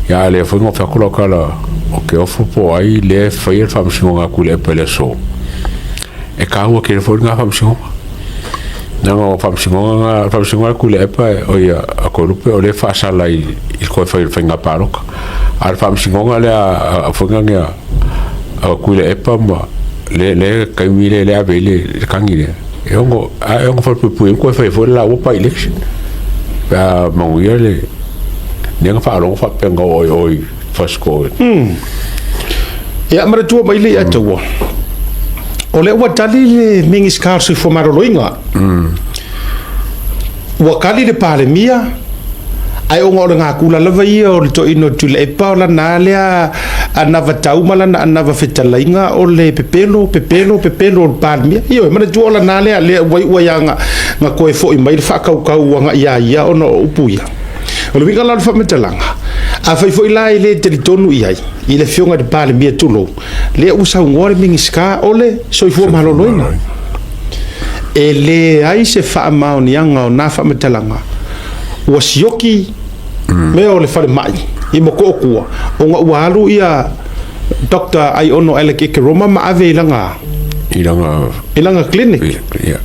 Ia a lea foi na fai atu lau tala o Keofu po o ai lea e faia le faamasinoga a Tuilaepa i le aso. E taua tele foi lena faamasinoga. Leaga o faamasinoga na, faamasinoga a Tuilaepa oi a Toelupe o lea e faasala i le toe fai o le faiga palota. A o le faamasinoga lea a foi lea a Tuilaepa ma le le taimi lea le ave ai le tagi lea, e ono a e ono falepuipui ai toe fai foi le laua by election pe a manuia le lea na faalogo faapea na oo ai o i Fasitoouta. Ia, manatua mai le ia taua. O lea ua tali le Minisita o le Soifua Maloloina. Ua tali le Palemia, ae ona o le gakula lava ia o le toeaina o Tuilaepa, o lana lea anavatau ma lana anava fetalaiga o le pepelo, pepelo, pepelo o le Palemia. Ioe, manatua o lana lea, lea ua iu ai lava na toe foi mai le faatautau agai ia ia ona o upu ia. O le uiga la o le faamatalaga, afai foi la e le talitonu i ai i le Afioga i le Palemia tulou, lea ua saunoa le Minisita o le Soifua Maloloina, e leai se faamaoniaga o na faamatalaga ua sioki mea o le falemai i Motootua ona ua alu ia Doctor Aiono Alec Ekeroma ma ave i lana i lana clinic. Yeah.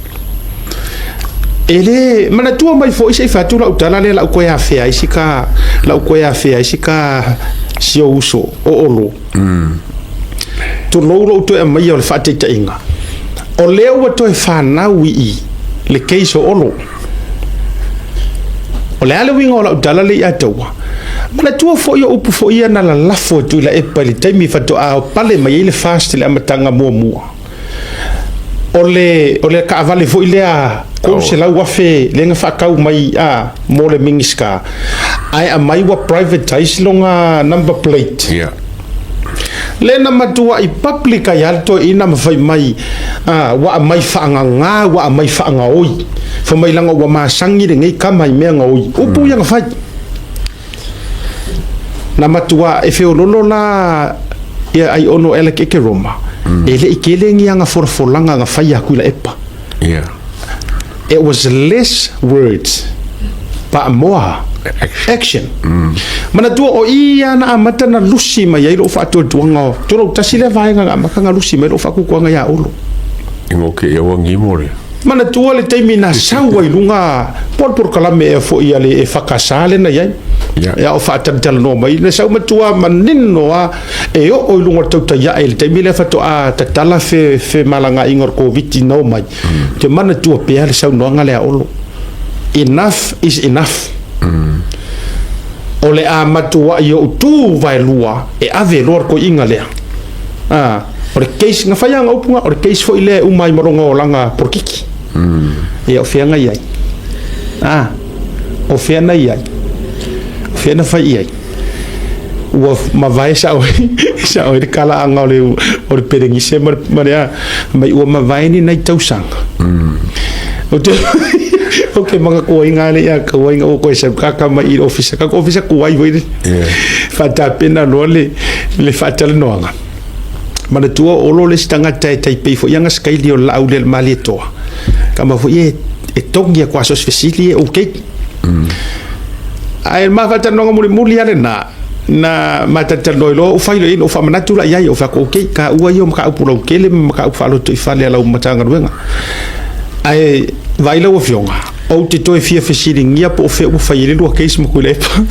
E le manatua mai foi se i fai atu lau tala lea lau koe afea ai si ka lau koe afea ai si ka si ou uso o Olo. Tulou lou toe aumaia o le faataitaiga. O lea ua toe fanau i i le case o Olo. O le a le uiga o lau tala lea ia te ua? Manatua foi o upu foi ia na lalafo e Tuilaepa i le taimi faatoa pale mai ai le FAST i le amataga muamua. O le, o le taavale foi lea 300,000 lea na faatau mai a, mo le Minisita, ae aumai ua privatize lona number plate. Yeah. Lea na matuai public ai lava le toeaina ma fai mai, a, ua aumai faagaga, ua aumai faagaoi. Fai mai leaga ua masani lenei tama i mea gaoi. Upu ia na fai. Na matua e feololo la ia Aiono Alec Ekeroma, e le i tele ni ana folafolaga na fai a Tuilaepa. Yeah. It was less words but more Action. action. Manatua o i ia na amata na lusi mai ai lou faatuatuaga o tolou tasi lea vaega na amata na lusi mai lou faatuatuaga ia Olo. I ngo ke ia ua ngimo le. Manatua le taimi na sau ai luga po o le polokalame ea foi a le EFKS lea na i ai. Yeah. Ia o faatalatalanoa mai, na sau matua manino lava e oo i luga o le tautai ae i le taimi lea faatoa tatala fe, femalagaaiga o le Koviti na omai. Ou te manatua pea le saunoaga lea a Olo. Enough is enough. O le a matuai ou tu vaelua e ave loa le toeaina lea. A, o le case, na fai lava na upu na, o le case foi lea e uma ai ma lona olaga polokiki. Ia, o fea na i ai? A, o fea na i ai? O fea na fai i ai? Ua mavae sao ai, sao ai le kalaaga o le, o le pelegise ma le, ma le a, mai ua mavae ni nai tausaga. Ou te, ou te manatuaina lava le ia taua ina ua toe sau kaka mai i le ofisa, tatou ofisa tuai foi le. Yeah. Faatapena loa le, le faatalanoaga. Manatua o Olo le isi tagata e tai pei foi ana sikaili o le laau lea le Malietoa. Kama foi e, e togi atu a so o se fesili e okay. Ae ma faatalanoaga mulimuli lava lena, na ma talatalanoa ai loa, ou fai loa i ai, na ou faamanatu la i ai, ou fai atu, okay, taua ia o mataupu lautele ma mataupu faalotoifale a lau Matagaluega. Ae vaai lau Afioga, ou te toe fia fesiligia po o fea ua fai ai le lua case ma Tuilaepa.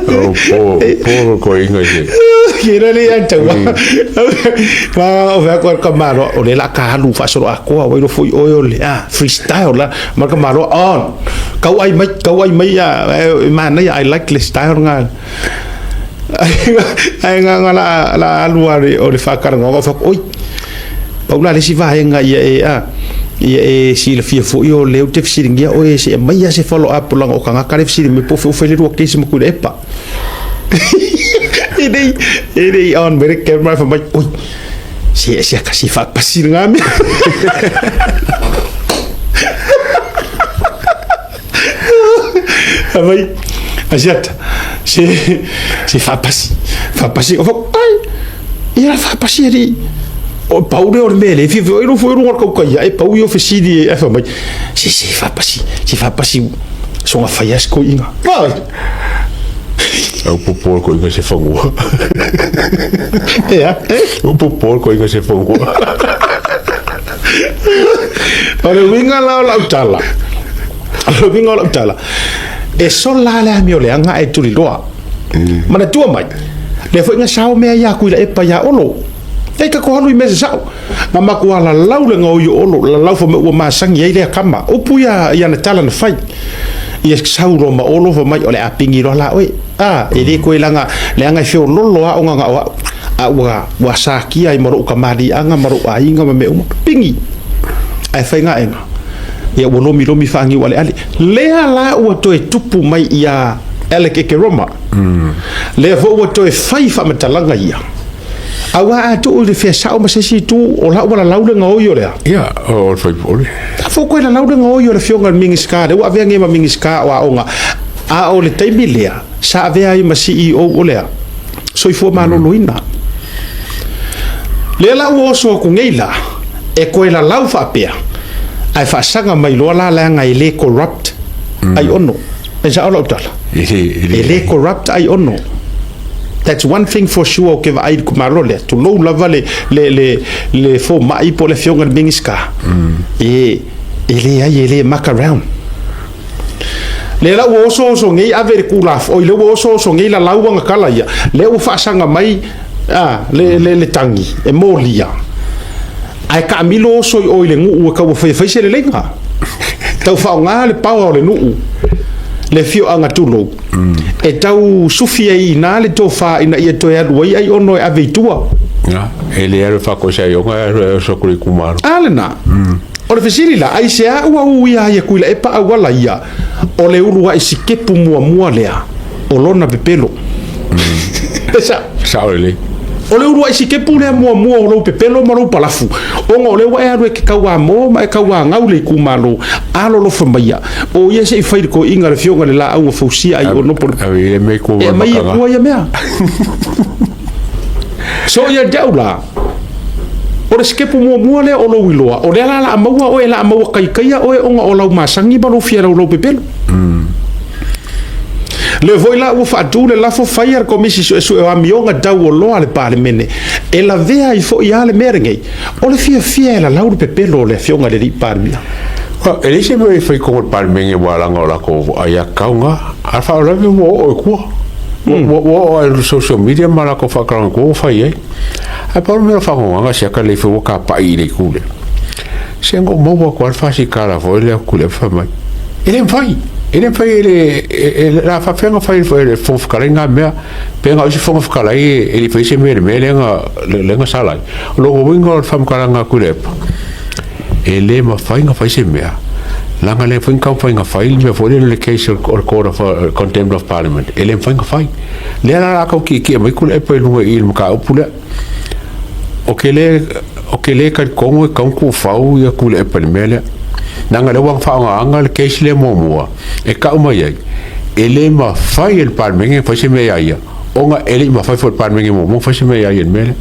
O po, po ko inga i. Ke le le ia tau. Ma o vea ko ka malo o le la ka alu faasolo akoa wai lo foi oe o le a freestyle la ma ka malo on. Kau ai mai kau ai mai a manaia I like le style nga. Ai nga nga la la alu ale o le whakaranga o whak oi. Pau la le isi vaega ia e a ia e silafia foi o lea ou te fesiligia oe se aumai lava se follow up leaga o tagata lea e fesili mai po o fea ua fai le lua case ma Tuilaepa. E le i e le i on mai le camera fai mai oi se se se faapasi lena mea. Fai mai Asiata se se faapasi faapasi o fai ai ia faapasi alii o pau lea o le mea e le fiafia ai lou foi luga o le kaukaia e pau ia o fesili e fai mai se se faapasi se faapasi. Soga fai lava si toeaina. Au popo ko inga se fanua. E a? Au popo ko inga se fanua. O le uiga la o lau tala. O le uiga o lau tala. E sola le amio leaga ae tuliloa. Manatua mai, lea foi na sao mea ia Tuilaepa ia Olo. E tatou alu i mea se sao. Na matua lalau le gaoi o Olo, lalau fai mai ua masani ai lea tama. Upu ia i ana tala na fai. Ia sau loa ma Olo fai mai o le a pigi loa la oe. A, e le toe laga, leaga e feololo lava ona na o au. A ua, ua satia ai ma lou kamaliaga ma lou aiga ma mea uma. Pigi! Ae fai gaega. Ia ua lomilomi faaniu aleale. Lea la ua toe tupu mai ia Alec Ekeroma. Lea foi ua toe fai faamatalaga ia. Aua a tuu i le fia sao ma se isi itu, o la ua lalau le gaoi o le a? Ia, o le faipule. A fou koe lalau le gaoi o le afioga i le Minisita, lea ua avea nei ma Minisita o Aoga, a o le taimi lea, sa avea ai ma CEO o le a? Soifua Maloloina. Lea la ua oso atu nei la, e toe lalau faapea, ae faasaga mai loa la leaga e le corrupt ai ono. E sao lau tala? E le corrupt ai ono. That's one thing for sure ou te vaai i le itumalo lea, tulou lava le, le, le, le fomai po o le afioga i le Minisita, e, e leai, e le muck around. Lea la ua osooso nei ave i le Tulafono, oi lea ua osooso nei lalau ana tala ia, lea ua faasaga mai a, le, le, le tagi e molia, ae taamilo oso i o i le nuu e tau ua fai se leleiga. Tau faaaoga le power o le nuu, le afioaga tulou, e tau sufi ai i ina le tofa ina ia toe alu ai Aiono e ave i tua. E le alu e faakoesa ai ona, e alu e oso atu i le itumalo. A lena. O le fesili la, aisea ua uia ai e Tuilaepa auala ia o le uluai sikepu muamua lea o lona pepelo? E sao? Sao lelei. O le uluai sikepu lea muamua o lou pepelo ma lou palafu, ona o lea ua e alu e te tauamo ma e tauagau le itumalo, alolofa maia, o ia se i fai le toeaina le afioga i le Laau Fausia ai ono po le e aumai e tua ia mea. So ia te au la, o le sikepu muamua lea o lou iloa, o lea la la maua oe, la maua kaikaia oe ona o lau masani ma lou fia laulau pepelo. Lea foi la ua faatu le lafo fai a le Komisi Suesue o Amioga Taualoa a le Palemene e lavea ai foi lava le mea lenei, o le fiafia e lalau le pepelo o le Afioga i le Alii Palemia. E leai se mea e fai i totonu o le Palemene ua laga o latou aiatatau na, a o le faalavelave ua oo i tua. Ua oo lava i social media ma latou faatalanoa ua fai ai. Ae pau le mea o le faanoanoaga siaka lelei foi ua tapai i le itu lea. Se na ou maua atu lava le fasikala foi lea atu fai mai. E le mafai, e le mafai e le, e, la faapefea ona fai e le Fofoga Fetalai na mea, pe na o isi Fofoga Fetalai e le i faia se mea i le mea lea na, lea na sala ai. O lona uiga o le faamatalaga a Tuilaepa, e le mafai ona fai se mea, leaga lea foi na taumafai na fai le mea foi lea o le case o le Court of Contempt of Parliament, e le mafai ona fai. Lea la o le a tau tietie mai Tuilaepa i luga i i le mataupu lea. Ou te le, ou te le talitonu e tatau ona tuufau ia Tuilaepa i le mea lea. Leaga o lea ua faaaogaina le case lea muamua e tau mai ai, e le mafai e le Palemene ona fai se mea ia ia, ona e le i mafai foi e le Palemene muamua ona fai se mea ia ia i le mea lea.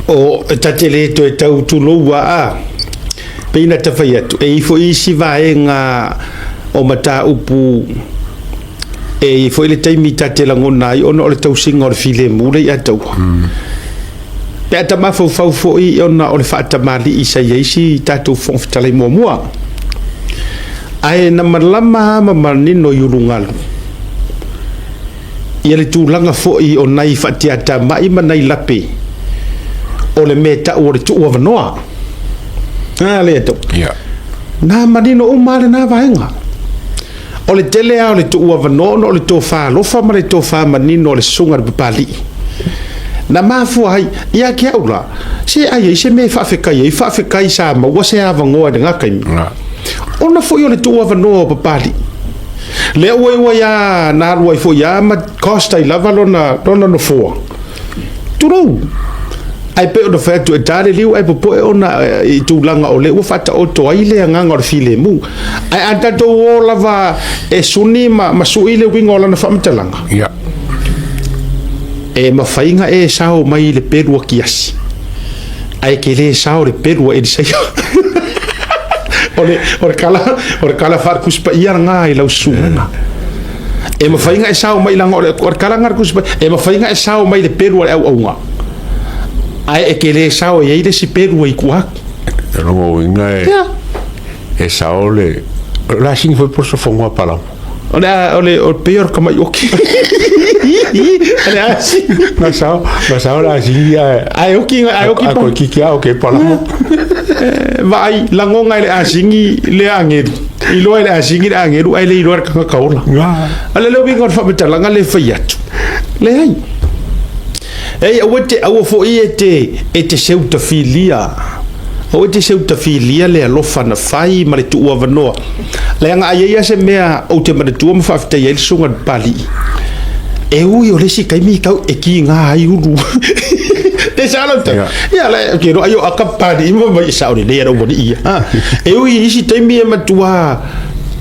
O, ta te le toe tau tulou a, pei na ta fai atu, e i ai foi isi vaega o mataupu E i ai foi le taimi ta te lagona ai ona o le tausiga o le filemu lea ia taua. Pe a ta mafaufau foi ona o le faatamalii sa i ai si tatou Fofoga Fetalai muamua. Ae na malama lava ma manino i ulugalu ia le tulaga foi o nai faatiatamai ma nai lape o le mea e tau o le tuuavanoa. A lea tau. Yeah. Na manino uma lava lena vaega. O le tele lava o le tuuavanoa ona o le tofa alofa ma le tofa manino o le susuga i le Papalii. Na mafua ai, ia te au la, se ai ai se mea e faafetai ai, faafetai sa maua se avanoa i lena taimi. Ona foi o le tuuavanoa o Papalii. Lea ua iu ai a, na alu ai foi a ma cost ai lava lona, lona nofoa. Tulou! Ae pei ona fai atu, e ta le liu ae popoe ona i tulaga o lea ua faataoto ai le agaga o le filemu. Ae a tatou o lava e suni ma, ma sui le uiga o lana faamatalaga, yeah. E mafai na e sao mai i le pelu a Kiasi, ae ke le sao le pelu a Elisaia. O le kala, o le kala faale-Tusi Paia lena i lau susuga. E mafai ona e sao mai leaga o le kala lena a le Tusi Paia, e mafai ona e sao mai i le pelu a le auauna, ae e te le sao e i ai le isi pelu e i tua atu. O lona uiga e, e sao le, o le asini foi po o le sofoga palama. O le o le o le pei o le tama'i oki. O le asini. Na sao le asini ae Ae oki ae oki pa. Ae kiki a oki palama. Vaai lagona e le asini le agelu. Iloa e le asini le agelu ae le iloa e le tagata ola. O le uiga o le faamatalaga lea e fai atu. Leai. Ei aua te aua foi e te seutafilia. Aua e te seutafilia le alofa na fai ma le tuuavanoa. Leaga a i ai lava se mea ou te manatua ma faafetai ai le susuga i le Papalii, e ui o le isi taimi tau e kiga ai ulu. Te sa lau tau. Ia la ke ro aio aka Papalii ma mai sa o le lea ua ni ia. E ui i isi taimi e matua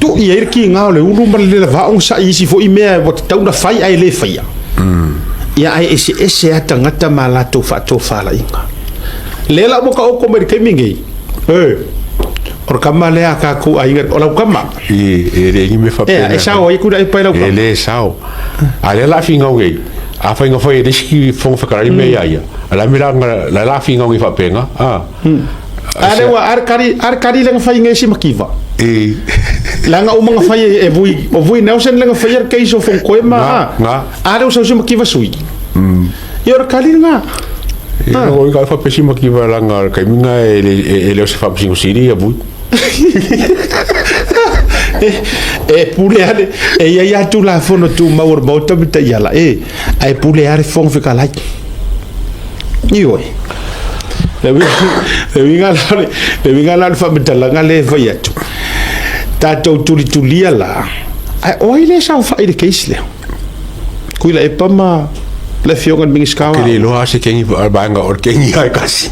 tui ai le kiga o le ulu ma le le lava o sa i isi foi mea ua tatau na fai ae le faia. Ia ae eseese lava tagata ma latou faatofalaiga. Lea la ua taoto mai i le taimi nei, e, o le tama lea a tatou aiga, o lau tama. I, e le ni mea faapena. E sao ai ku ai pai lau tama. E le sao. A lea la finau nei, a fai nga fai e le isi Fofoga Fetalai mea ia ia. A la me la la la finau nei faapena. A. A le ua ar kari ar kari le fai ngai si makiva. E. Langa uma nga fai e vui o vui Nelson le fai ar keiso fong koe ma. Nga. A le usau si makiva sui. Ia o le kali nga. Ia o ka fa pesi makiva langa kai minga e le e le o se fa pesi siri ia vui. E pule ale e ia ia tu la fono tu mau o maota me te iala e ai pule ale fong fekalai. Ioe. Le uiga la le uiga la le faamatalaga lea e fai atu. Tatou tulitulia la, ae o ai lea e saofai i le case lea? Tuilaepa ma le afioga i le Minisita o Ke le iloa se kengi vaega o le kengi ai kasi.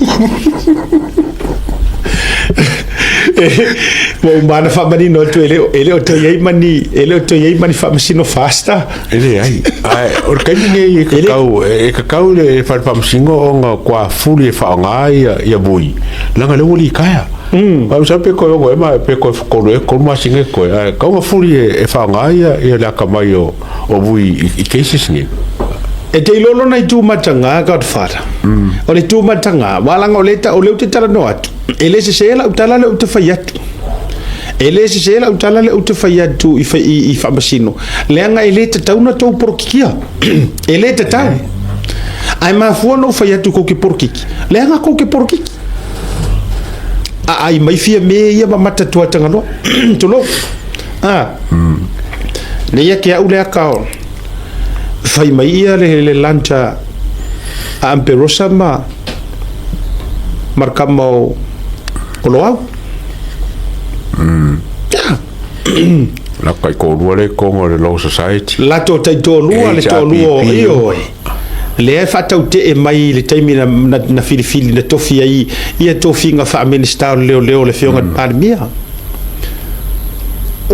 Ua uma ona faamanino atu e le o toe i ai ma ni, e le o toe i ai ma ni faamasino FAST. E leai, ae o le taimi nei e kakau, e kakau le fale faamasino ona kua fuli e faaaoga ia, ia vui, leaga lea ua litaea. Mm. Ai sa pe koe ongo e ma pe koe kolu e kolu masina e koe, ae kau nga fuli e, e faaaoga ia, ia le akamai o, o vui i, i cases nei. E te iloa lona itu mataga, Godfather. O le itu mataga, aua leaga o lea o lea ou te talanoa atu, e le sese lau tala lea ou te fai atu. E le sese lau tala lea ou te fai atu i, i, i faamasino, leaga e le tatau ona tou porokikia. E le tatau. Ae mafua ona ou fai atu kou te porokiki, leaga kou te porokiki. A ai mai fia me ia ma mata tua Tagaloa. Tulou. Ah. Le ia ke au le aka o fai mai ia le, le lunch a, a Amperosa ma markama o, o Loau. Yeah. La kai tōlua le konga o le Law Society. La tō tai tōlua le tōlua o ioe. Lea e faatautee mai i le taimi na, na, na filifili, na tofi ai ia tofiga faa-Minista o le Leoleo le Afioga i le Palemia.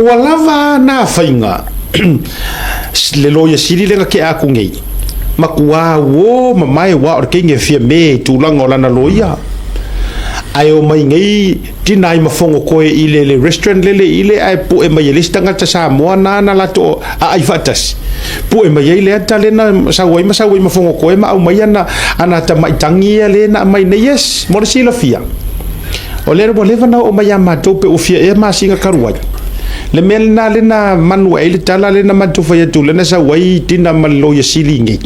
Ua lava nā faiga le Loia Sili lea na tea atu nei, matua uō mamae uā o le keine e fia me i tulaga o lana loia. Ae omai nei tina ai ma fono koe i le, le restaurant lele i le ae pu'e mai e le isi tagata Samoa nāna latou aai faatasi. Pu'e mai ai le ata lena sau ai ma sau ai ma fono koe ma aumai ana, ana tamaitangi ia le na aumai nei. Yes, mo le silafia. O lea ua leva na oo mai ia matou pe ua fia ea masina talu ai. Le mea lena lea na manu ai le tala lea na matou fai atu lea na sau ai tina ma le loia sili nei.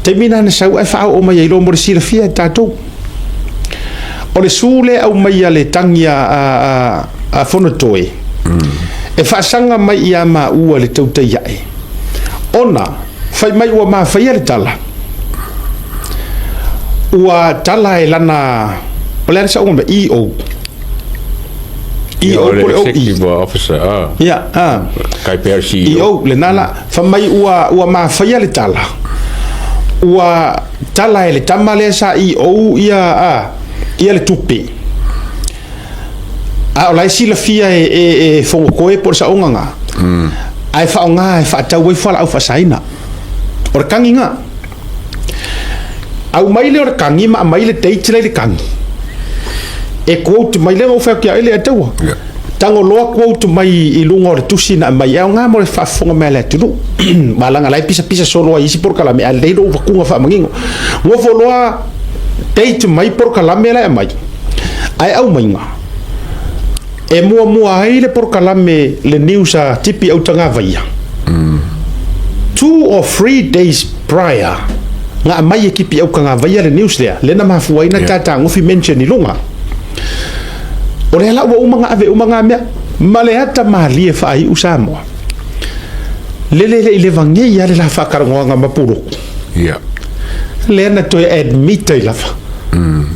Taimi na na sau ae faaoo mai ai loa mo le silafia e tatou. O le su lea e aumai a le tagi a, a, a, a Fonotoe, e faasaga mai ia maua le tautai ae, ona fai mai ua mafaia le tala, ua tala e lana, o le a le saoga mea, EO. EO po le OE. Executive Officer, ah. Ia, ah. Kai pea CEO. EO, lena la, fai mai ua, ua mafaia le tala, ua tala e le tama lea sa EO ia, ah, ia le tupe. A o la e silafia e, e, e Fogokoe po o le saoga ga, ae faaaoga e faatau ai fualaau faasaina. O le kagi ga. Aumai lea o le kagi ma aumai le date la i le kagi. E quote mai lea na ou fai atu ia oe le Ataua. Yeah. Tago loa quote mai i luga o le tusi na aumai, e aoga mo le faafofoga mai a le atunuu. Ma laga la e pisapisa solo ai isi polokalame, ae lelei lou vakuga faamanino. Nofo loa date mai polokalame la e aumai, ae aumaiga, e muamua ai le polokalame le news a Tipi Autagavaia, 2 or 3 days prior na aumai e Tipi Autagavaia le news lea, lea na mafua ai na tatagofi mention i luga. O lea la ua uma na ave uma ngā mea, ma le ata malie faaiu Samoa. Lele le i leva nei lava le la faatalanoaga ma Puluku. Lea na toe admit ai lava.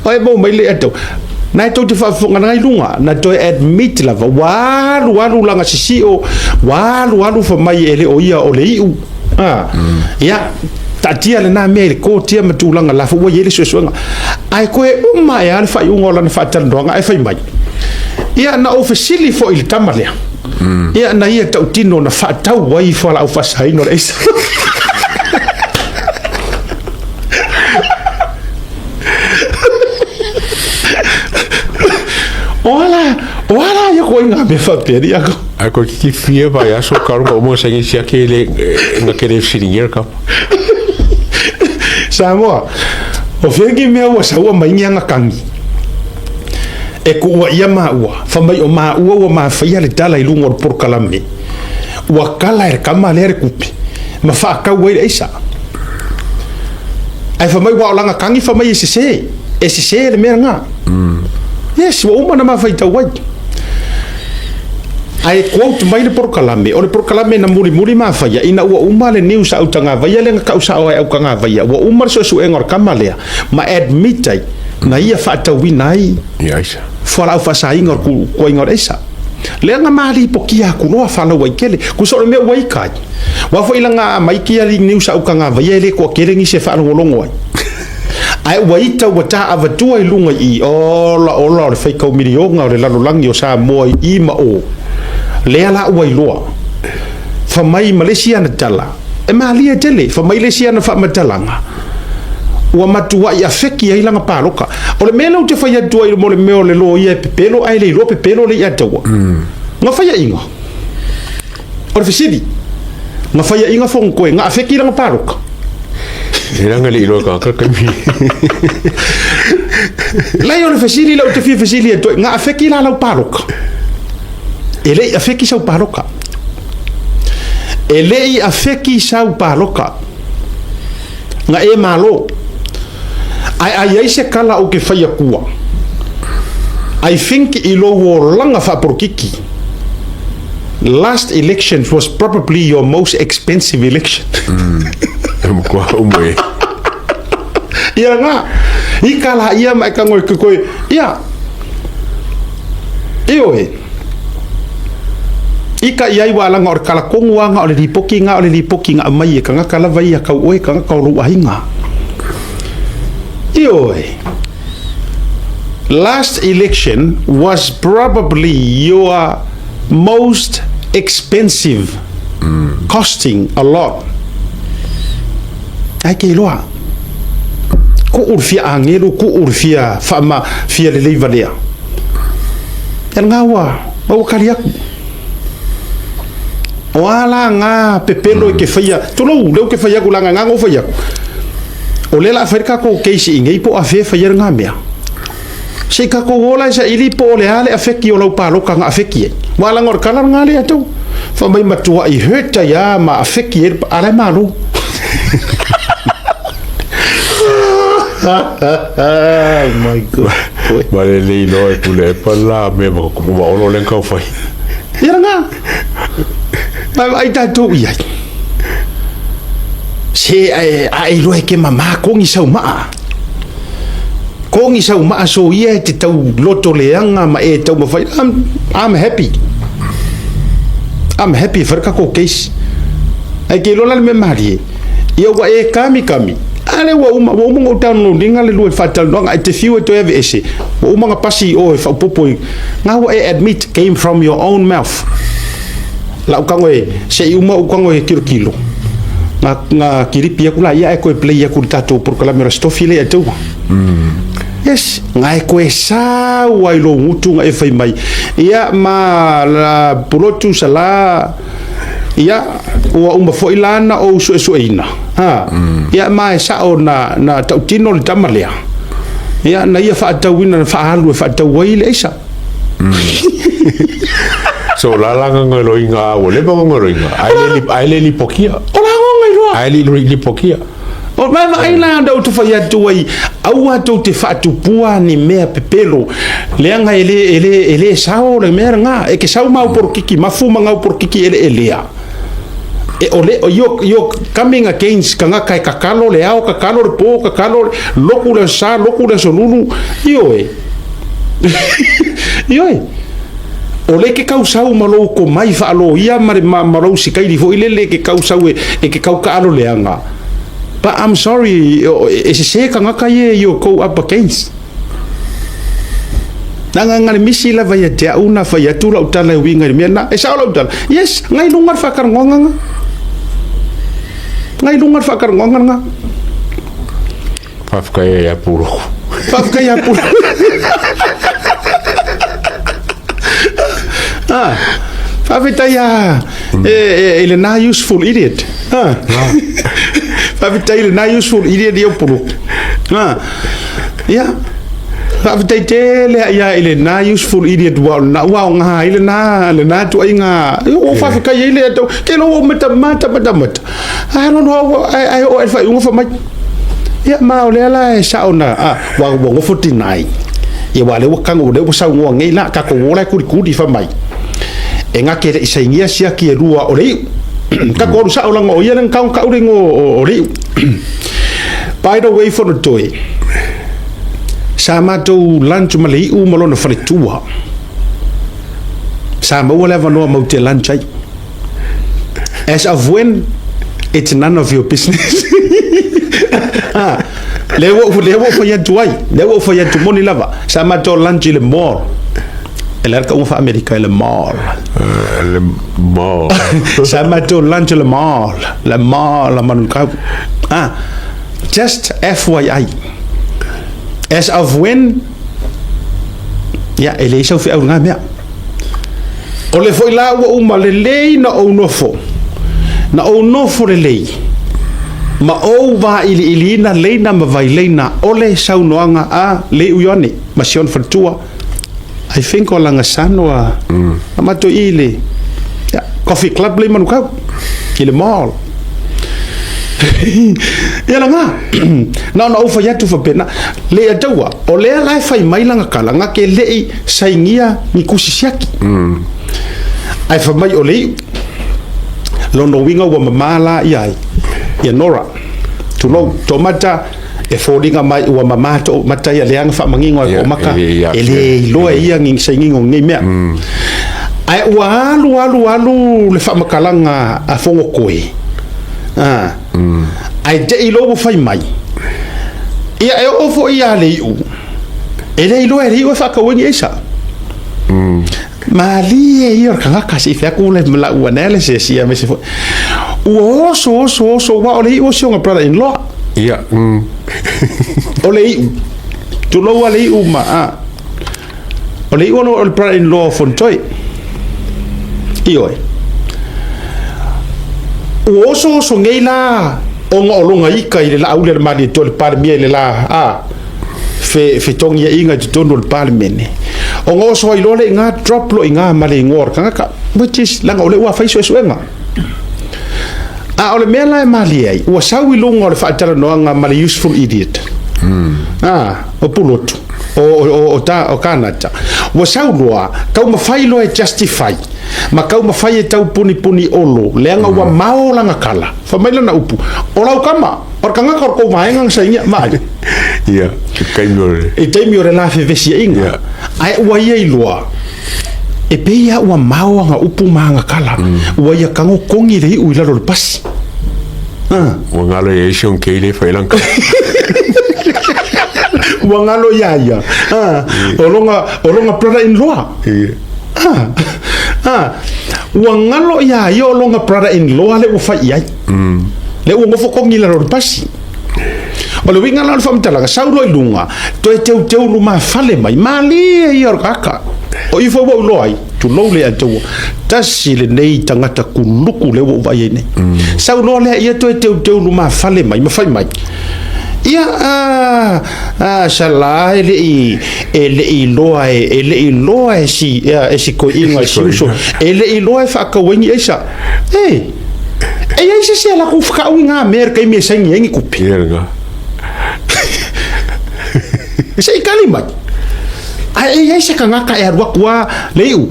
Ai mo mai le atau. Na e tou te faafofoga na i luga, na toe admit lava. Ua alu alu laga sisio, ua alu alu fa mai e le o ia o le iu. Ah. Ia, taatia lena mea i le kotia ma tulaga la ua i ai le suesuega. Ae koe uma e a le faaiuga o lana faatalanoaga ae fai mai. Ia, na ou fesili foi i le tama lea. Ia, na ia tautino na faatau ai fualaau faasaina o le aisa. O ala, o ala ia koe ngā mea faapea ni ako. Ai ko kiki fia vai aso karu ma uma sangi sia ke le nga ke le siringia ka. Samoa, o fengi mea ua saua mai ni anga kangi. E kuua ia maua, fa mai o maua ua mafaia le tala i luga o le polokalame. Ua kala e le kama lea le kupe, ma faakau ai le aisa. Ae fa mai ua o langa kangi fa mai e sese, e sese le mea nga. Yes, ua uma na mafaitau ai. Ae quote mai le polokalame, o le polokalame na mulimuli mafaia, ina ua uma le news a Autagavaia lea na kausao ai Autagavaia, ua uma le suesuega o le kama lea, ma admit ai, na ia faatauina ai Ia aisa. fualaau faasaina o le kuaiga o le aisa. Lea na malipokia atu loa falau ai tele. Kusa o le mea ua ika ai. Ua foi langa mai kia li news a Autagavaia e le toatele nisi e faalogologo ai. Ae ua ita ua ta avatua i luga i ola ola o le faitau miliona o le lalolagi o Samoa i i ma o. Lea la ua iloa. Fa mai ma le isi ana tala, e malie tele, fa mai le isi ana faamatalaga, ua matuai afeki ai lana paloka. O le mea lea ou te fai atu ai mo le mea o le loia e pepelo ae le iloa pepelo le ia taua. Na faiaʻiga. O le fesili, na faiaʻiga fono koe, na afeki lana paloka. E langa le iloa ka ka kami. Lai o le fesili lea ou te fia fesili atu ai, na afeki la lau paloka. E le i afeki sau paloka. E le i afeki sau paloka. Na e malo. Ae ai ai se kala ou ke fai akua. I think i lou olaga faapolokiki, last election was probably your most expensive election. E matua uma e. Ia nga, i kala ia ma e kango e koe, ia, ioe, i ka iai wa alanga o le kala kongu anga o le lipoki nga o le lipoki nga mai e kangaka lava ia kau oe kangaka o lou aiga. Ioe, last election was probably your most expensive, costing a lot. Ai ke iloa. Ko ur fia angelu, ko ur fia whaama, fia lelei valea. Ia ngā ua, ua kali aku. O ala ngā pepelo i ke whaia, tolou, leo ke whaia ku langa ngā ngō whaia ku. O le la whai ka ko keisi i ngei po a whea whaia ngā mea. Se ka ko ola sa ili po o le ale a wheki o lau paloka ngā wheki e. Wa langa o kala ngā le atu. Wha mai matua i hurta ia ma a wheki e ala malo. Oh my God. Ma le le iloa e pule e pa la me ma ko ma olo le kau fai. Ia ngā. Mai ai tātou i ai. Se a e iloa e ke mama kongi sau maa. Kongi sau maa so ia e te tau loto leanga ma e tau mawhai. I'm happy. I'm happy wharka ko case. Ai ke iloa la le mea marie. Ia ua e kami kami. Ale ua uma ngau downloadinga le lua whaatalanoaga ai te fiu e toe ave ese. Ua uma nga pasi o e whaupopo i. Ngā ua e admit came from your own mouth. La ukango e, se i uma ukango e kilo kilo. Ngā, ngā kiripi aku la ia e koe play aku le tātou porokalame o la stofi le e taua. Yes, ga e koe sau ai lou gutu ga e fai mai. Ia ma la Pulotu Sala, ia ua uma foi la na ou suesueina. Ha. Ia ma e sao na na tautino le tama lea. Ia na ia faatauina na faaalu e faatau ai le aisa. So la la gagaloiga ua leva gagaloiga ae le ae le lipokia. O la gagailoa. Ae le lipokia. O mai vaai la na ou te fai atu ai, aua tou te faatupua ni mea pepelo, leaga e le, e le, e le sao le mea lena, e ke sau mau porokiki mafu ma ngau porokiki eleelea. E o le, you're, you're coming against kangaka e kakalo le ao, kakalo le po, kakalo le, loku le sa, loku le aso lulu, ioe. Ioe. O le ke kausau ma lou komai faaloia ma le ma, ma lou sikaili foi lele ke kausau e, e ke kau kaalo leaga. But I'm sorry, e sese kangaka ye you go up against. Nanga nga le misi lava ia te au na fai atu lau tala e uiga i le mea na. E sao lau tala. Yes, ngai lunga le whakarangoanga nga. Ngai lunga le whakarangoanga nga. Faafetai ai ia Puloku. Faafetai ia Puloku. Ah, faafetai ia e, e, lena useful idiot. Ah. Faafetai lena useful idiot ia Puloku. Ah. Ia. Faafetai tele ia i lena useful idiot ua o lena ua aoga ai lena lena tuaiga. Ua faafetai ai le atau. Ke lo ua mata mata mata mata. Ae lono ai ai o e faaiuga fai mai. Ia ma o lea la e sao na a ua ua nofo tinai. Ia ua lea ua kago lea ua saunoa nei la tatou o la e kulikuli fai mai. E gake le i sainia siaki e lua o le iu. Tatou alu sao laga o ia le na tau tau le igoa o le iu. By the way Fonotoe, sa matou lunch ma le iu ma lona faletua. Sa maua le avanoa matou te lunch ai. As of when, it's none of your business. ah, le ua le ua fai atu ai, le ua fai atu moni lava. Sa matou lunch i le mall. E le ka ufa Amerika i le mall. Le mall. Sa matou lunch i le mall. Le mall la Manukau. Ah, just FYI. As of when, ia, e leai sau feau i lena mea. O le foi la ua uma lelei na ou nofo, na ou nofo lelei, ma ou vailiiliina leina ma vaileina o le saunoaga a Leiu Ioane ma si ona faletua, I think o Lagasano a, a matou i le yeah, coffee club lei Manukau, i le mall. Ia laga, na ona ou fai atu faapena, le ataua, o lea la e fai mai lana tala, na te le i sainia ni tusi siaki. Ae fai mai o le iu, lona uiga ua mama la ia ai, ia Nora, tulou, toamata e foliga mai ua mama toamata ia leaga faamanino e toamata, e le iloa e ia ni sainiga o lenei mea. Ae ua alu alu alu le faamatalaga a Fonotoe, ae te i loa ua fai mai, ia e oo foi ia Leiu, e le iloa e Leiu e faatau ai ni aisa. Malie ia o le tagata se i fai atu le lau analysis ia aemaise foi. Ua oso oso oso aua o le iu o si ona brother in law. Ia. O le iu. Tulou lava le iu ma a. O le iu o le brother in law o Fonotoe. Ioe. Ua oso oso nei la ona o lona ika i le laauli a le Malietoa le Palemia i le la a fe fetogiaiga i totonu o le Palemene. Ona oso ai loa lea i ina drop loa i ina ma le igoa o le tagata which is leaga o lea ua fai suesuega. A o le mea la e malie ai, ua sau i luga o le faatalanoaga ma le useful idiot. Ah, o Pulotu, o, o, o, ta, o Kanata. Ua sau loa, taumafai loa e justify, ma taumafai e taupunipuni Olo, leaga ua mao lana tala. Fai mai lana upu, o lau tama, o le tagata o le tou vaega na sainia, vaai. Ia, i taimi o le... I taimi o le la fevesiaiga. Ia. Ae ua ia iloa, e pei lava ua mao ana upu ma ana tala, ua ia tago kogi le iu i lalo o le pasi. Ah. Ua galo i ai si ona kei le fai lana tala. Ua galo ia ia. Ah. O lona, o lona brother in law. Ia. Ah. Ah. Ua galo ia ia o lona brother in law le ua fai i ai. Lea ua nofo kogi i lalo o le pasi. O le uiga la o le faamatalaga, sau loa i luga, toe teuteu lumafale mai, malie ia o le tagata. O i foi ua ou iloa ai, tulou le Atua, tasi lenei tagata kuluku lea ua ou vaai ai nei. Sau loa lea ia toe teuteu lumafale mai ma fai mai, ia, a, a, sala e le i, e le i iloa e, e le i iloa e si, ia, e si toeaina, e si uso, e le i iloa e faatau ai ni aisa. E, e i ai se isi e alu atu fetau i na mea i le taimi e saini ai ni tupe. Ia lena. Se i tali mai. Ae e i ai se tagata e alu atu lava le iu,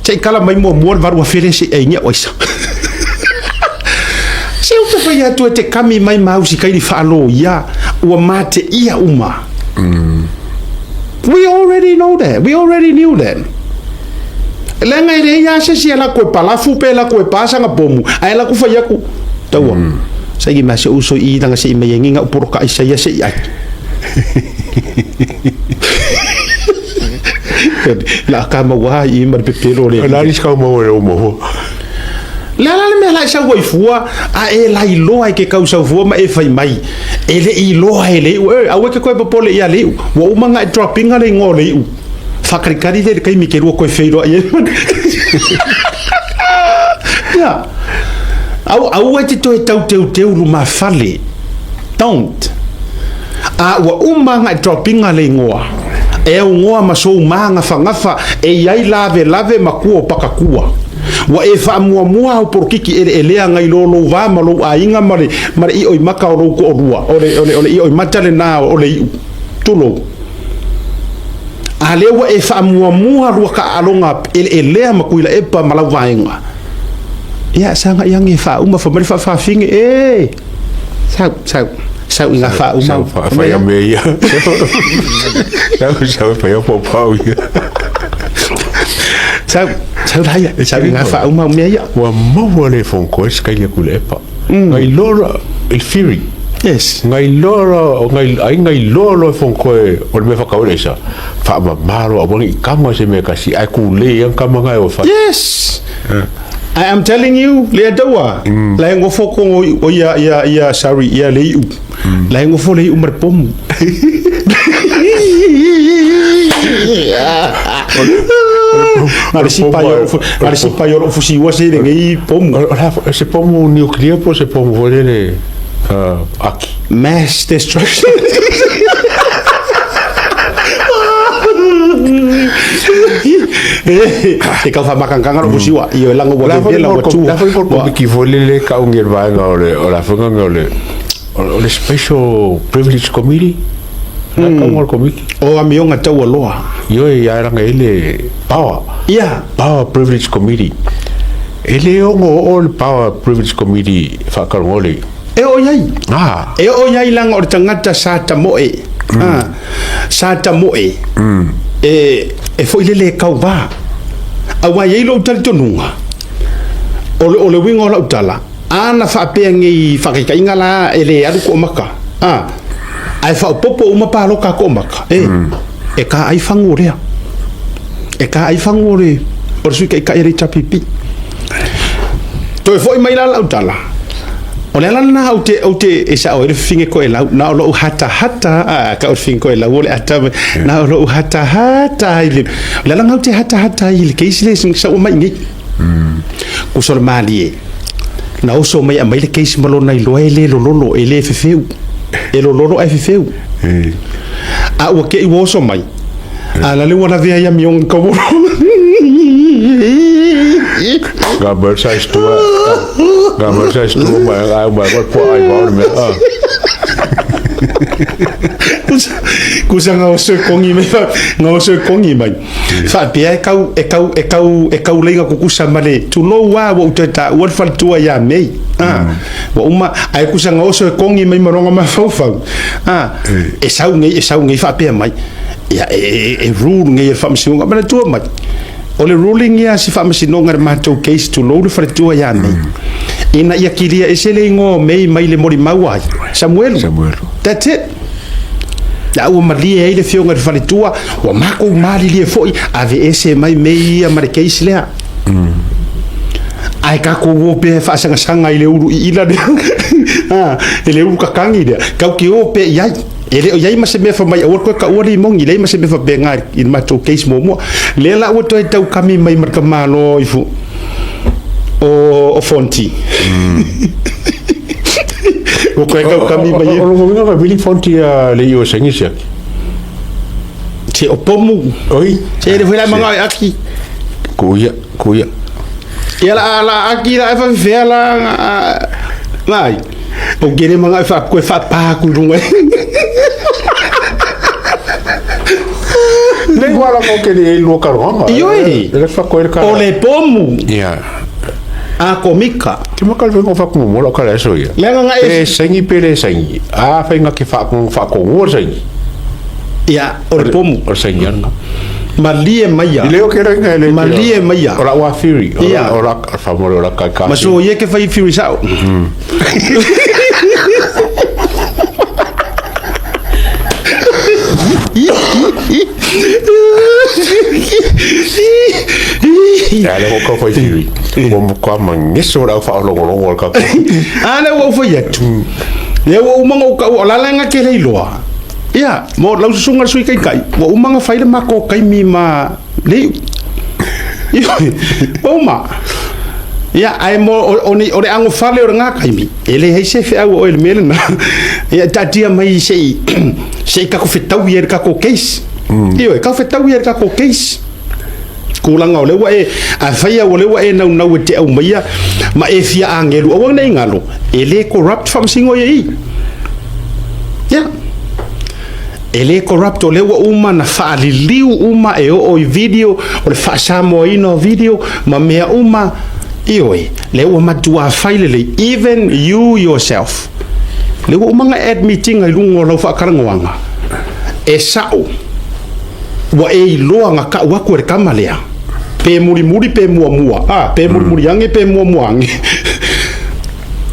se i tala mai muamua le 8,000 lea se i ai ni au aisa. Se ou te fai atu e te kami mai ma au sikaili faaloia, ua mateia uma. We already know that. We already knew that. Leaga e leai lava se isi e alu atu e palafu pe alu atu e pa sana pomu, ae alu atu fai atu, taua, saini mai si ou uso i i lana se i mai ai nei na'u poloka aisa ia se i ai. La ka maua ai i ma le pepelo le. O le a le isi kau maua e lou maua? Le a la le mea la e sau ai fua, a e lailoa e ke kau sau fua ma e fai mai, e le i iloa e le iu, e, aua e te toe popole ia le iu, ua uma ona e drop ina le igoa o le iu. Faakalikali lea i le taimi ke lua toe feiloai ai. Ia. Au, aua e te toe tau teuteu lumafale. Don't. A ua uma ona e drop ina le igoa, e augoa ma sou magafagafa e i ai lavelave ma kua o pakatua. Ua e faamuamua au polokiki eleelea nai lo lou va ma lou aiga ma le, ma le ioimata o lou toalua, o le, o le, o le ioimata lena o le iu. Tulou. A lea ua e faamuamua lua taaaloga eleelea ma Tuilaepa ma lau vaega. Ia, saga i age e faauma, fai mai le faafafine, e, sau, sau, sau i ngā faauma. Sau whaia me ia. Sau, sau whaia paupau ia. Sau, sau laia, sau i ngā faauma o mea ia. Ua maua le fongkoe se kaili a Tuilaepa. Ngai loa il theory. Yes. Ngai loa loa ngai ai ngai loa loa fongkoe o le mea whakaore isa. Whaamama loa aua ne i kama se mea kasi ai ku le ia kama ngai o wha. Yes. I am telling you, le ataua, la e ngofo ko o ia ia ia sorry, ia le iu. La e ngofo le iu ma le pomu. Na le sipa i o na le sipa i o fusi ua se le ngei pomu. Se pomu nuclear po se pomu foi le aki. Mass destruction. E kau whamakanganga ro fusiua i o langa ua La vevela ua tua. La foi ko miki foi le ka ungi le vaega o le o la whanganga o le o le Special Privilege Committee. La ka unga o le komiki. O amionga taua loa. Ioe ia ranga e le Power. Ia. Power Privilege Committee. E le ongo o le Power Privilege Committee whaakarongo le. E o iai. Ah. E o iai langa o le tagata sa tamoe. Ah. Sa tamoe. E, e foi lele e kauvā. Aua e i ai lou talitonuga, o le, o le uiga o lau tala, ana faapea nei faakaitaiga la e le alu koomaka, a, ae faaopoopo uma paloka a koomaka, e, e ka ai fagu o lea. E ka ai fagu o le, o le sui taitai a le HRPP. Toe foi mai la lau tala, o le ala lena ou te, ou te, e sao ai le fafine toelau, na o lou hatahata, a, ka o le fafine toelau o le ata, na o lou hatahata ai le, o le ala lena ou te hatahata ai i le case lea sa ua mai nei. Kusa o le malie, na oso mai aumai le case ma lona iloa e le lololo, e le fefeu, e lololo ae fefeu. A ua te i ua oso mai, a la le ua lavea ia mionga kau Ngā mau size tua. Ngā mau size tua mai ai mai ko po ai vau me. Ah. Kusa nga oso e kongi mai nga oso e kongi mai. Faapea e kau e kau e kau e kau leinga kukusa ma le tulou a ua ou toe taua le faletua ia Mei. Ah. Ua uma ae kusa nga oso e kongi mai ma lona mafaufau. Ah. E sau nei e sau nei faapea mai. Ia e e e rule nei e le Faamasinoga manatua mai. O le ruling ia a si Faamasinoga i le matou case tulou le faletua ia Mei. Ina ia kilia ese le igoa o Mei mai le molimau ai Samuelu. Samuelu. That's it. La ua malie ai le afioga i le faletua, ua makou malilie foi, aveese mai Mei ia ma le case lea. Ae tatou o pea e faasagasagai le ulu iila lea, a, i le ulu kakagi lea, tatou te o pea i ai. E le o i ai ma se mea fai mai aua le toe taua limoni, leai ma se mea faapena i le matou case muamua. Lea la ua toe taukami mai ma le tamaloa ifo o Fonti. Ua toe taukami mai. O lona uiga na vili Fonti a le i o e saini siaki. Se o pomu. Oi. Se le foi la manga e aki. Kuia, kuia. Ia la la aki la e whawhea la ngai. O kere manga e wha koe whapā ku runga. Le wala ko ke le lua karoanga. Ioi. Le fa koe le O le pomu. Ia. A komika. Ke maka le fa ku mo lo kala so ia. Le nga e sengi pe le sengi. A fa nga ke fa ku fa ko wo sengi. Ia, o le pomu. O le sengi ana. Malie maia. I leo ke renga le. Malie maia. O la wa fury. Ia. O la fa mo la ka ka. Ma so ye ke fai fury sao. Ia le ko fai fury. Ua matua mageso le au faalogologo a le tatou. A lea ua ou fai atu. Lea ua uma ona ou taua, o la le aga tele iloa. Ia, mo lau susuga le Sui Taitai, ua uma ona fai le matou taimi ma le iu. Ioe, ua uma. Ia, ae mo, o, o, ni, o le agofale o lena taimi, e leai se feau a oe i le mea lena. Ia, taatia mai se i, se i tatou fetaui ai i le tatou case. Ioe, tatou fetaui ai i le tatou case. Tulaga o lea ua e, afai lava o lea ua e naunau e te aumaia ma e fia agelu, aua ne i galo, e le corrupt faamasino ia i i. Ia. E le corrupt, o lea ua uma na faaliliu uma e oo i video, o le faasamoaina o video ma mea uma, ioe, lea ua matua fai lelei, even you yourself. Lea ua uma na admit ina i luga o lau faatalanoaga, e sao. Ua e iloa na kau aku e le kama lea, pe mulimuli pe muamua, a, pe mulimuli age pe muamua age,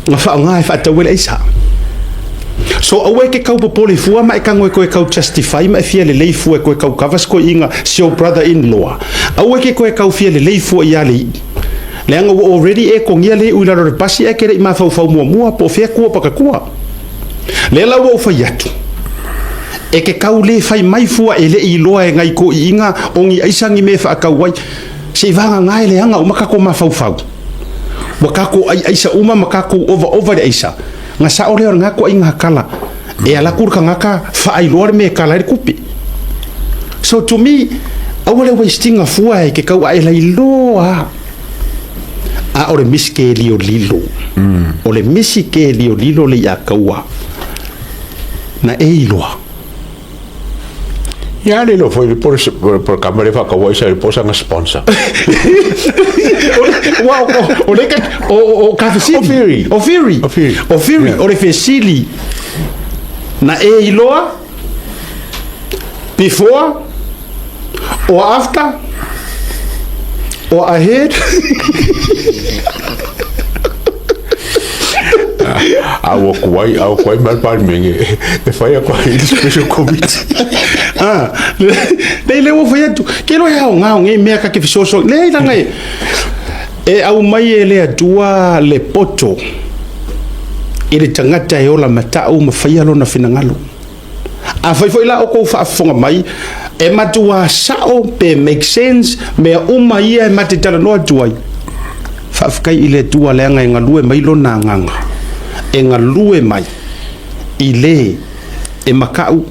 na faaaoga e faatau ai le aisa. So aua e ke kau popole fua ma e tago e koe kau justify ma e fia lelei fua e koe kau cover se koiiga si ou brother in law. Aua e ke koe kau fia lelei fua ia le iʻi. Leaga ua already e kogia le iʻu i lalo o le pasi ae ke le i mafaufau muamua po o fea kua pakakua. Lea la ua ou fai atu, e ke kau lē fai mai fua e leʻi iloa e ngai koʻiʻiga o ni aisa ni mea e faakau ai, se i vagagā e leaga uma kakou mafaufau. Ua kakou ʻai aisa uma ma kakou ovaova i le aisa. Na sao lea o lena koʻaiga kala e ala aku le kagaka faailoa le mea e kala ai le kupe. So to me, aua le wastinga fua e ke kau aʻe lailoa. A o le misi ke liolilo. O le misi ke liolilo le iā kaua. Na e iloa. Ia le iloa foi le po le kama le whakaua isa le po sanga sponsor. Ua o le ka o o ka fesili. O Whiri. O Whiri. O Whiri. O Whiri, o le fesili. Na e iloa before or after or ahead. A ua kuai, a ua kuai mai le Palemene e fai atu ai le special committee. Ah, lei le ua fai atu, ke loa e aoga o nei mea ka ke fesoasoani. Leai leaga e, e aumai e le Atua le poto i le tagata e ola matau ma faia lona finagalo. Afai foi la o kou faafofoga mai, e matuā sao pe make sense mea uma ia e mate talanoa atu ai. Faafetai i le Atua leaga e galue mai lona agaga, e galue mai i le e makaʻu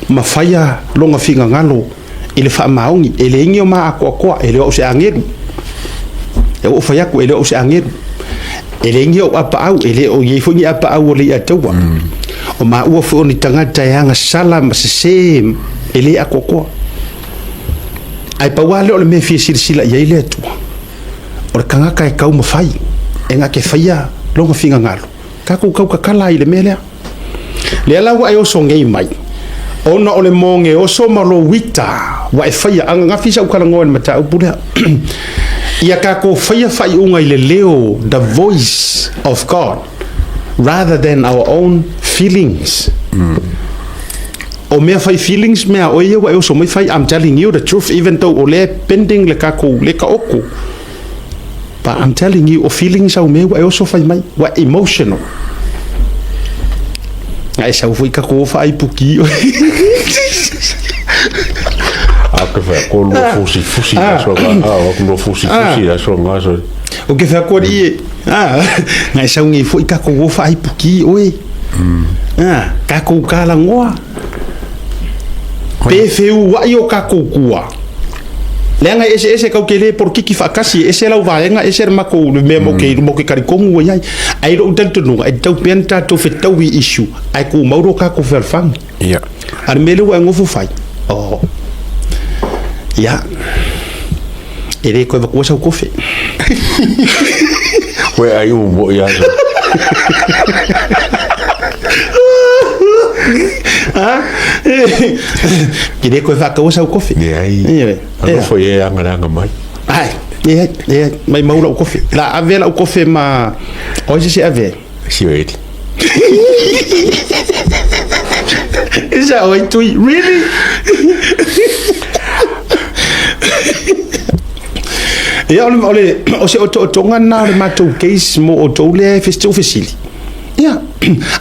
ma faia lona finagalo i le faamaoni. E leai ni o ma atoatoa, e le o au se agelu. E ua ou fai atu, e le o au se agelu. E leai ni ou apaau, e le o i ai foi ni apaau o le iataua. O maua foi o ni tagata e agasala ma sesē e le atoatoa. Ae pau lava lea o le mea e fia silasila i ai le Atua, o le tagata e taumafai e na te faia lona finagalo. Tatou tautatala ai i le mea lea. Lea la ua e oso nei mai, ona o le moge oso ma lou ita ua e faia, ananafi sa ou talanoa i le mataupu lea, ia tatou faia faaiuga i le leo, the voice of God, rather than our own feelings. O mea fai feelings mea oe ia ua e oso mai fai, I'm telling you the truth, even though o lea e pending le tatou leka oko. But I'm telling you, o feelings au mea ua e oso fai mai, ua emotional. Nga e sau foi ka ko whaaipuki. A ke whea ko lua fusi fusi la so nga a o lua fusi fusi la so nga so. O ke whea ko ri a nga e sau ngi foi ka ko whaaipuki oe. Ah, ka ko kala ngoa. Pe feu ai o ka ko kua. Leaga e eseese kau ke le polokiki faatasi, e ese lau vaega, ese le makou le mea mo ke mo ke kalikomu ua i ai. Ae i lou talitonuga, e tatau pea ona tatou fetau i issue, ae tumau lo tatou fealofani. Ia. A o le mea lea ua e nofo fai, oh, ia, e le toe avatua sau kofe. Koe ai u mo ia. Ke le koe whaakaua sau kofi. Leai. Ioe. A nofo i e anga mai. Ai, e, e, mai mau lau kofi. La ave lau kofi ma, oi se se ave. Si o eti. Is that oi tui? Really? Ia, o le, o le, o se otootoga lena o le matou case mo outou lea e fesili. Ia,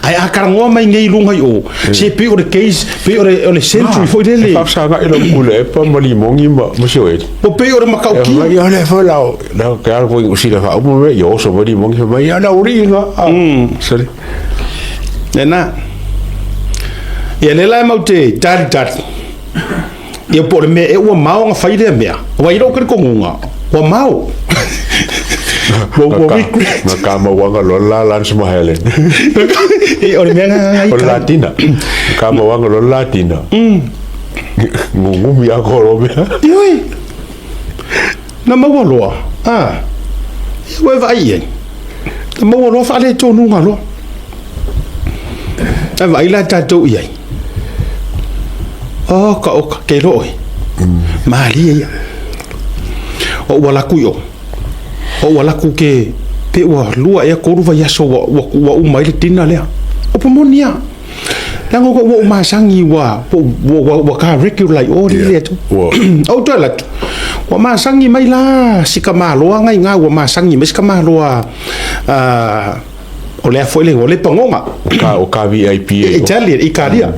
ae a talanoa mai nei i luga i o, se pei o le case, pei o le, o le century foi lele. E faafesagai lau pule epa ma limogi ma, ma sioeli. Po pei o le matautia. E ia le foi lau, lau ke ala foi usila fa umu me, yo so ma limogi fa mai, ia lau ri nga. Sorry. Lena. Ia le la e mau te tali tali. Ia po o le mea e ua mao na fai lea mea. Ua i lou talitonuga, ua mao. Ua regret. Na ka mauanga loa la Lance ma Helen. E, o le mea nga O le Latina. Na ka mauanga loa Latina. Ngungumi a koro mea. Ioe. Na maua loa. Ah. Ia ua e vaai i ai. Na maua loa faaletonuga loa. A vaai la tatou i ai. Oka oka, ke iloa oe. Malie ia. O ua laku i o. O ua laku ke pe ua lua ea tolu vaiaso ua, ua, ua uma ai le tina lea. O pamoni ia. Leaga ua ou masagi ua, ua, ua, ua ka regular i o le atu. Ou toe alu atu. Ua masagi mai la si kamaloa ngai ngā, ua masagi mai si kamaloa o lea foi le o le pagoga. O ka VIP e. Italian, Italia.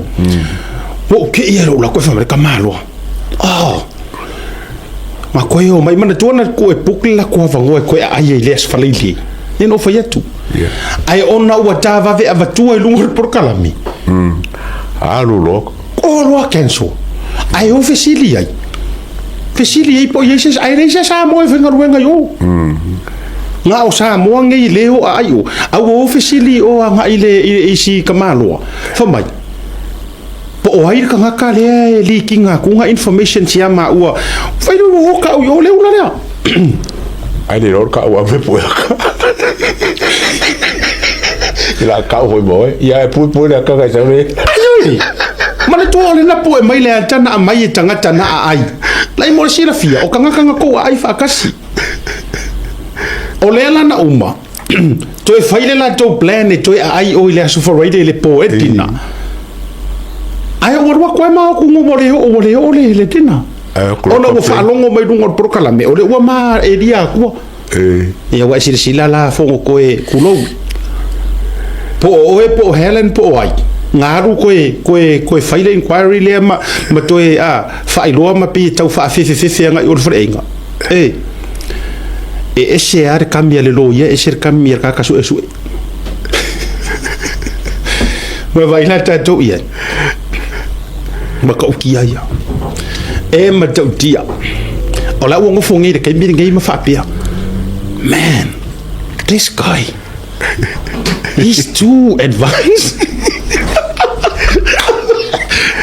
Ua ou kei ia lou lako e fai mai le kamaloa. Oh. Ma koe o mai manatua na koe book le lako avanoa e koe aai ai le aso falaili. Ia na ou fai atu. Ae ona ua tavave avatua i luga o le polokalame. Alu loa. O loa cancel. Ae o fesili ai. Fesili ai po o i ai se, ae leai se Samoa e faigaluega i o. Na o Samoa nei le o aai o. A ua o fesili o agai i le i si tamaloa. Fai mai, po o ai le tagata lea e likiga atu nga information sia maua. Fai le ua o kau i o le ula lea. Ai le lor kau ame pue aka. I la kau hoi mo e. Ia e pue pue le aka kai sabe. Ai oi. Manatua o le na pue mai le ata na aumai e tagata na aai. Lai mo le silafia, o tagata na kou aai faatasi. O lea la na uma, toe fai le latou plan e toe aai o i le Aso Faraile i le po e dina. Ae ua alu atu ai ma o kugu ua le oo, ua le oo le, le dina. Ona ua faalogo mai luga o le polokalame, o lea ua ma elia atua. Ia ua e silasila la fogo koe kulou. Po o oe, po o Helen, po o ai. Nga alu koe, koe, koe fai le inquiry lea ma, ma toe, a, faailoa ma pei e tau faafefefefe agai o le faleaiga. E, e ese lava le kami a le loia, ese le kami a le tagata suesue. Ua vaai la tatou i ai. Matautia ia. E matautia. O la ua nofo nei i le taimi lenei ma faapea, Man, this guy, he's too advanced.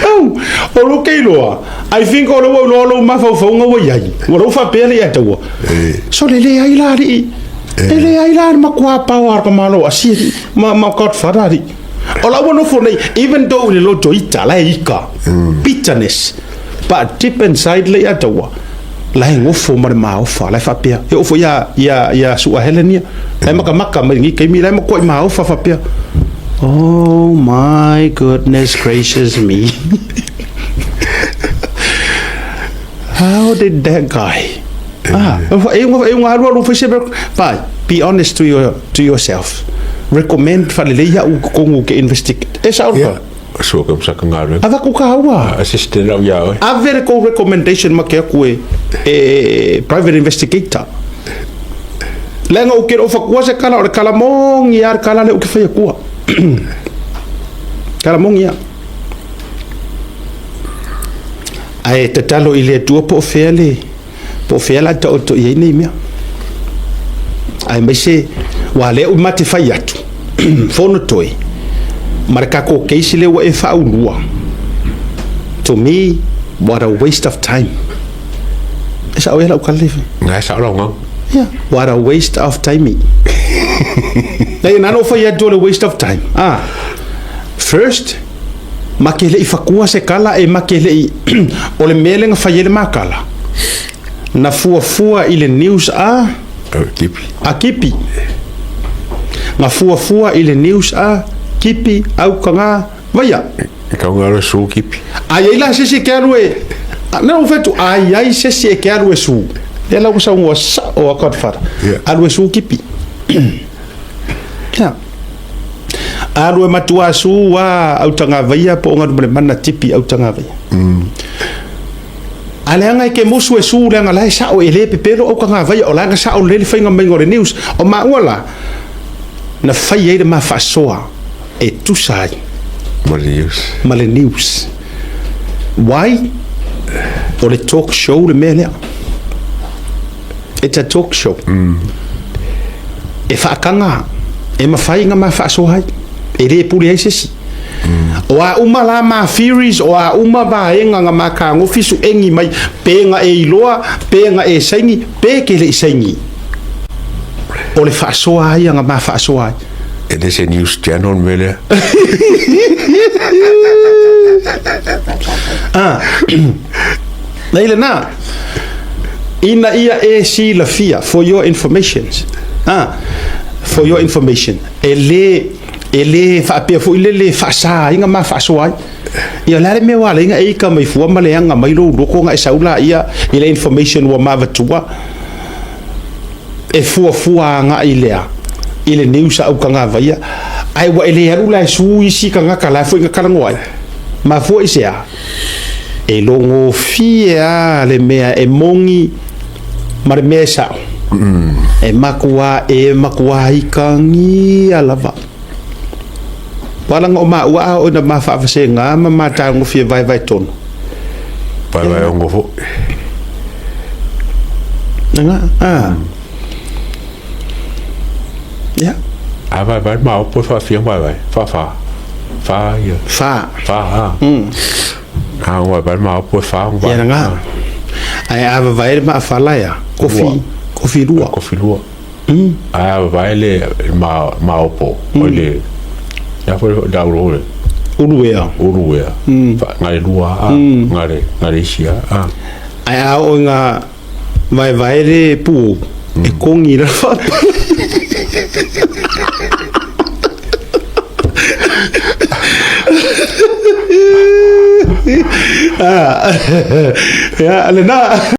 Au, o lou keiloa, I think o lou iloa lou mafaufauga ua i ai, ua lou faapea le ia taua. So le leai la alii, e leai la le matua pao a le malo a si ma ma godfather alii. O la ua nofo nei, even though i le loto ita, la e ika, bitterness, but deep inside le ia taua, la e nofo ma le maofa, la e faapea, e oo foi ia, ia, ia Sua Helen ia, la e makamaka mai lenei taimi, la e matuai maofa faapea, oh my goodness gracious me. How did that guy? Ah, e e alu alu fai se pai. Be honest to yourself. Recommend faalelei au totonu ke investigate. E sao le. Sua ka msaka ngā Ava ku ka ua. Assistant au ia oe. Ave le kou recommendation ma ke aku e private investigator. Leaga ou ke o fakua se kala o le kala mongi a le kala le o ke fai akua. Kala mongi a. Ae tatalo i le Atua po o fea le po o fea la taoto i ai nei mea. Ae mai se ua lea ua mate fai atu fono toe ma le tatou case lea ua e faaulua. To me, what a waste of time. E sao ia lau kala le. Ngai sao lau ngau. Yeah, what a waste of time. Nei na no fai atu le waste of time. Ah. First, ma ke le i fakua se kala e ma ke le i o le mea lea na fai ai le makala. Na fuafua i le news a Kipi. A Kipi. Na fuafua i le news a Kipi au ka vaia. E kau ngā su Kipi. Ai ai la se se ke alu e na o fetu ai ai se se ke alu e su. Le la usa ngua sa o a Godfather. Alu e su Kipi. Yeah. Alu e matua su a au tanga vaia po o ngā mana tipi au tanga vaia. A leaga e ke musu e su leaga la e sao e le pepelo au ka ngā vaia o laga sao le le whainga mai ngore news o maua la na whai ai le ma whaasoa e tusa ai Ma le news. Ma le news. Why? O le talk show le mea lea. It's a talk show. E whaakanga, e mawhai ngā ma whaasoa ai. E le pule ai sesi. O a uma la ma theories, o a uma vaenga ngā ma kāngofi su engi mai, pe ngā e iloa, pe ngā e saini, pe ke le i saini. O le whaasoa ai, ngā ma whaasoa ai. E le se news channel me lea. Ah. Nei le nā, ina ia e silafia, for your information. Ah, for your information. E le whaapea fo i le le whaasa inga ma whaasoa ai. Ia le mea wala inga e ika mai fua ma le anga mai lo loko nga e saula ia i le information wa mavatua e fua fua anga i lea i le news au ka ngā vaia ai wa e le alu la e su isi ka ngaka la fo inga kalango ai ma fua i sea e longo fie a le mea e mongi ma le mea e sao e makua ikangia lava Walanga o maua a o na ma whaawhase ngā ma ma tāngo fie vai vai tono. Vai vai ongo fo. Nga, ah. Ya. A vai vai ma opo wha vai vai. Wha wha. Wha ia. Wha. Wha ha. A vai vai ma opo wha vai. Ia nga. Ai a vai ma whala ya. Kofi. Kofi lua. Kofi lua. A vai le ma ma opo. O le ya fo da uro le. Uruea. Uruea. Ngā le lua a. Ngā le isia a. Ai a o ngā vai vai le pu e kongi la wha. Ah. Ya, le na.